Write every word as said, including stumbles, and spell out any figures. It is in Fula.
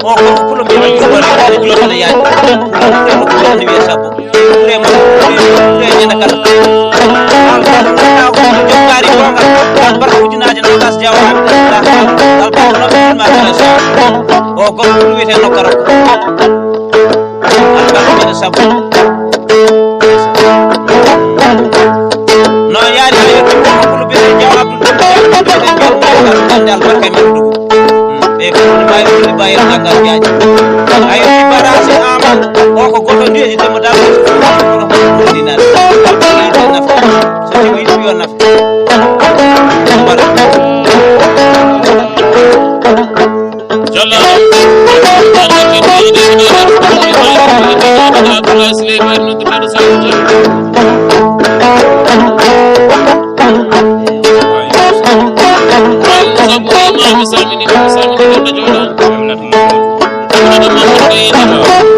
O ko pulo mi woni ko woni ko julo kala yaani. Ko ko ni wiya sabbo. Ɓure mo ɓure ñande kala. Jokkaari gonga albarka ujunaaje nogas jawaaɓe. Albarka no ma kala sa. O ko ko wiyete no kala. Albarka ñande sabbo. No yaari ha yetti ko ko biyete Jaw Abdul Jabbar, biyete Jaw Abdul Jabbar, albarka men dugu. E ko no bayi ko bayi gangal jaaji. Ay barasi ama o ko goto ndi e demo dal ko ko ko dina. So ti wi yo naf. Jalla. Abdoulaye Souleymane nodduɗo Samba Dia. Sabu ko ma mi salmini, mi salmini goɗɗo jooɗo. Adama Mamadou Bey Daba.